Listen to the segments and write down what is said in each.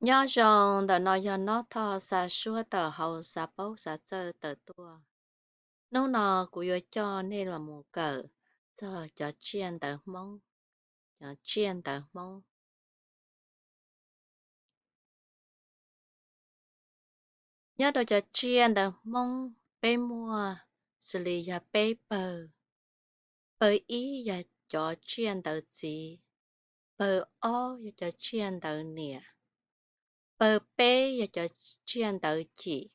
Nyob zoo, ntawm no yog Nob Thoj xa suab tawm hauv xav paub xav txawj tawm tuaj. Hnub no kuv yuav coj nej los mus kawm txog cov tsiaj ntawv Hmoob, cov tsiaj ntawv Hmoob. Nyob rau cov tsiaj ntawv Hmoob peb muaj xws li yog peb pawg. Pawg ib yog cov tsiaj ntawv txiv, pawg ob yog cov tsiaj ntawv niam, pawg peb yog cov tsiaj ntawv cim.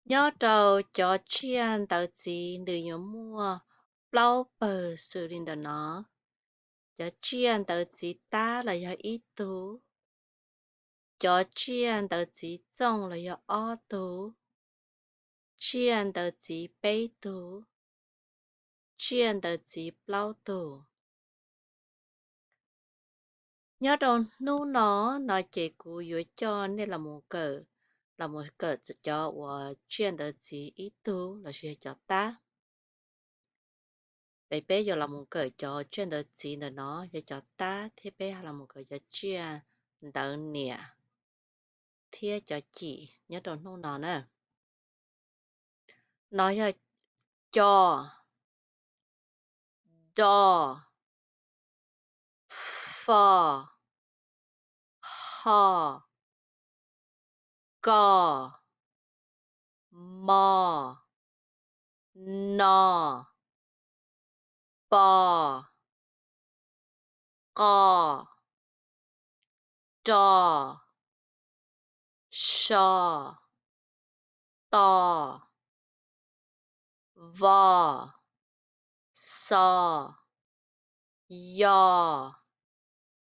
Nyob rau cov tsiaj ntawv txiv nws yuav muaj plaub pawg xws li ntawm no. Cov tsiaj ntawv txiv tab los yog ib tug, cov tsiaj ntawv txiv txooj los yog ob tug, tsiaj ntawv txiv peb tug, tsiaj ntawv txiv plaub tug. Nyob rau hnub no, no ces kuv yuav coj nej los mus kawm, los mus kawm cov uas tsiaj ntawv txiv ib tug lossis yog cov tab. Peb, peb yuav los mus kawm cov tsiaj ntawv txiv ntawm no yog cov tab, thiab peb ho los mus kawm cov tsiaj ntawv niam thiab cov cim nyob rau hnub no na. No yog co, do, fo, ho, ko, mo, no, po, qo, ro, so, to, vo, xo, yo,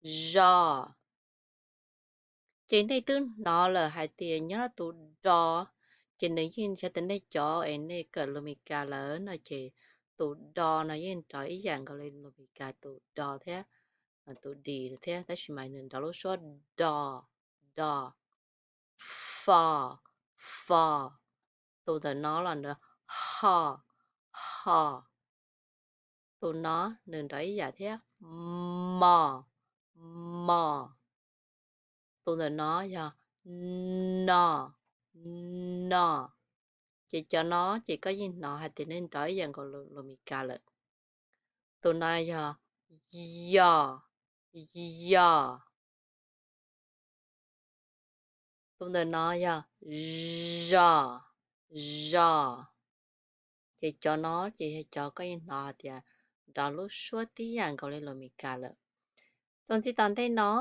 zo. Ces nej twb hnov lawm hais tias nyob tus do, ces nws yeej yog tias nej cov es nej kawm lus Meskas lawm no ces tus do no yeej nrov ib yam nkaus li lus Meskas tus do thiab, tus di thiab, tab sis mas nws nrov lub suab do, do, fo, fo. Tus ntawm no los nws ho, ho. Tus no nws nrov ib yam thiab, mo, mo. Tus ntawm no yog no, no. Ces cov no ces koj yeej hnov hais tias nws nrov ib yam nkaus lus Meskas lawm. Tus no yog yo, yo. Tus ntawm no yog zo, zo. Ces cov no ces yog cov koj yeej hnov hais tias nrov lub suab tib yam nkaus li lus Meskas lawm. Txuas ntxiv tom ntej no,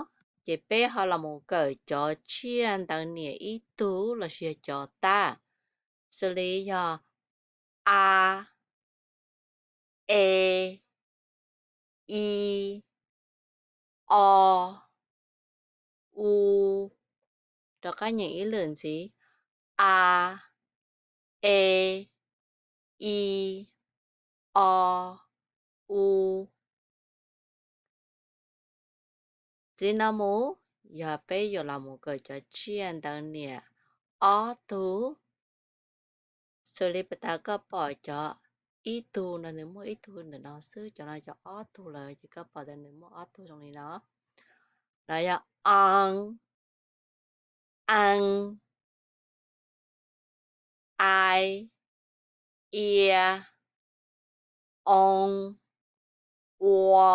ces peb ho los mus kawm cov tsiaj ntawv niam ib tug lossis yog cov tab, xws li yog a, e, i, o, u. Rov qab nyeem ib lwm ntxiv: a, e, i, o, u. Txiv no mus yog peb yuav los mus kawm cov tsiaj ntawv niam ob tug. Xws li pas tas koj pom cov ib tug no nws muaj ib tug ntawm no xwb, cov no cov ob tug lawm ces koj pom tias nws muaj ob tug zoo li no. No yog a, a, ai, ia, o, ua,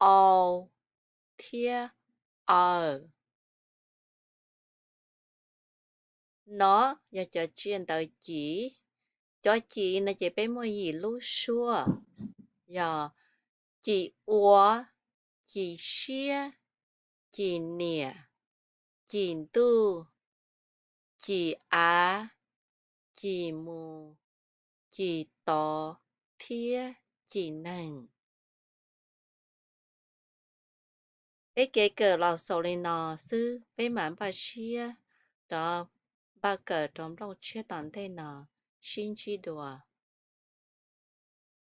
au thiab aw. No yog cov tsiaj ntawv cim. Cov cim no ces peb muaj yim lub suab, yog cim ua, cim siab, cim niam, cim ntuj, cim av, cim mus, cim tod thiab cim neeg. Peb kev kawm los xaus li no xwb, peb mam npaj siab rov npaj kawm rau nplooj tshiab tom ntej no, sib ntsib dua.